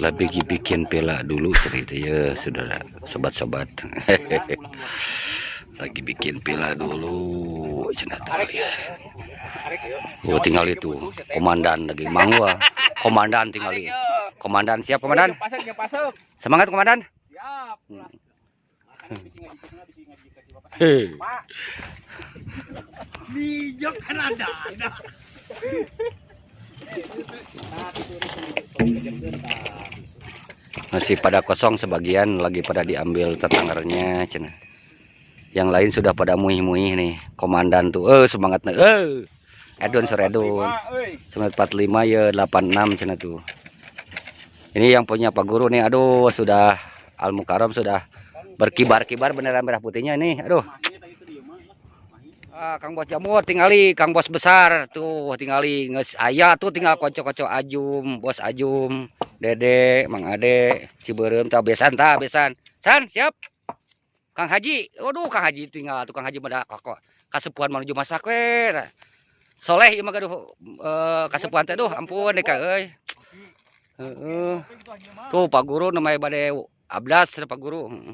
Lagi bikin pela dulu cerita ya, saudara, sobat-sobat. Lagi bikin pela dulu cenah tuh, lihat. Oh, tinggal itu komandan lagi mangwa. Komandan tinggal. Komandan siap, komandan. Semangat, komandan. Siap. Hei. Lijok kan ada. Masih pada kosong sebagian, lagi pada diambil tetangernya cenah. Yang lain sudah pada muih-muih nih. Komandan tuh semangatnya Edun seredun. Semangat 45 ya, 86 cenah tuh. Ini yang punya Pak Guru nih, aduh, sudah Al Mukarram, sudah berkibar-kibar bendera merah putihnya nih. Aduh. Ah, Kang Bos Jamur tingali, Kang Bos besar tuh tingali geus aya tuh, tinggal konco-konco Ajum, Bos Ajum, Dede, Mang Ade, Ciberem tah, besan tah, besan. San, siap. Kang Haji, waduh, Kang Haji tinggal tuh, Kang Haji pada kok kasepuhan menuju masak we. Soleh ieu mah, gaduh kasepuhan teh, duh ampun deh ka euy. Heeh. Tuh Pak Guru namanya bade abdas Pak Guru. Heeh.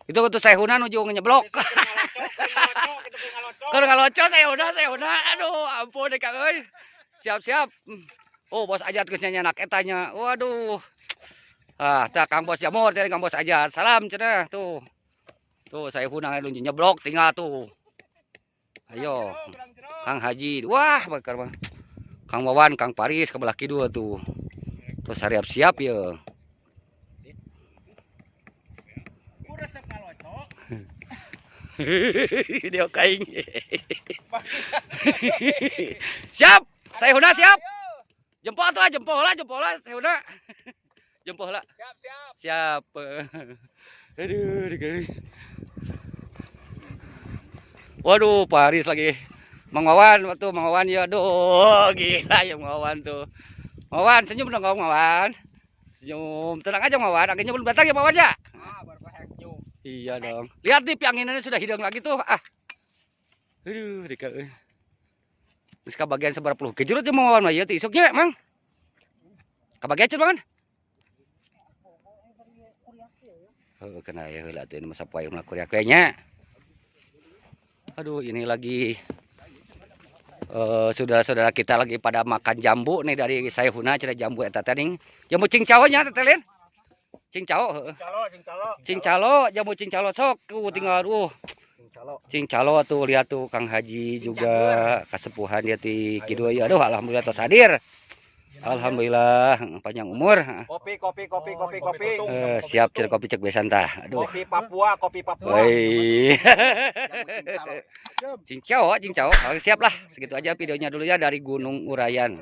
Itu tuh saya huna nuju nyeblok. Kalau ngaloco saya udah, aduh ampun deh Kang euy. Siap-siap. Oh, Bos Ajat geus nyanyak etanya. Waduh. Ah, tah Kang Bos Jamur teh, Kang Bos Ajat. Salam cenah tuh. Tuh saya huna nuju nyeblok tinggal tuh. Ayo. Kang Haji. Wah, bakar mah. Kang Wawan, Kang Paris ke belah kidul tuh. Terus siap-siap ya. Dia kaing. Siap. Saya Huna siap. Jempol tuh, jempol lah, jempol lah, saya Huna. Jempol lah. Siap, siap. Siap. Aduh, aduh. Waduh, Paris lagi. Mang Wawan, waktu Mang Wawan ya, aduh, gila ya Mang Wawan tuh. Mang Wawan, senyum dong Mang Wawan. Senyum, tenang aja Mang Wawan, anginnya belum datang ya, Mang Wawan ya. Ah, baru. Iya dong. Lihat nih, pianginannya sudah hidung lagi tuh. Ah. Aduh, dika euy. Geus kabagian seberapa puluh kejurut ya Mang Wawan mah ieu teh isuknya, Mang. Kabagian cenah, Mang. Heuh, kena ya heula atuh, ini masa poe mah kuriak we nya. Aduh, ini lagi saudara-saudara kita lagi pada makan jambu nih dari saya huna cenah, jambu eta teh ning. Jambu cincau nya teh lin. Cincau heuh. Calo, cing calo. Cincalo, jambu cincalo sok tuh tinggal Cing calo. Cincalo tuh, lihat tuh Kang Haji juga kasepuhan dia ti kidul ya. Aduh, alhamdulillah tos hadir. Alhamdulillah panjang umur. Kopi, kopi, kopi, kopi, kopi. Siap cenah, kopi cek besan tah. Aduh. Kopi Papua, kopi Papua. Woi. Jambu cincalo. Cincau, cincau. Oke, siap lah. Segitu aja videonya dulu ya dari Gunung Urayan.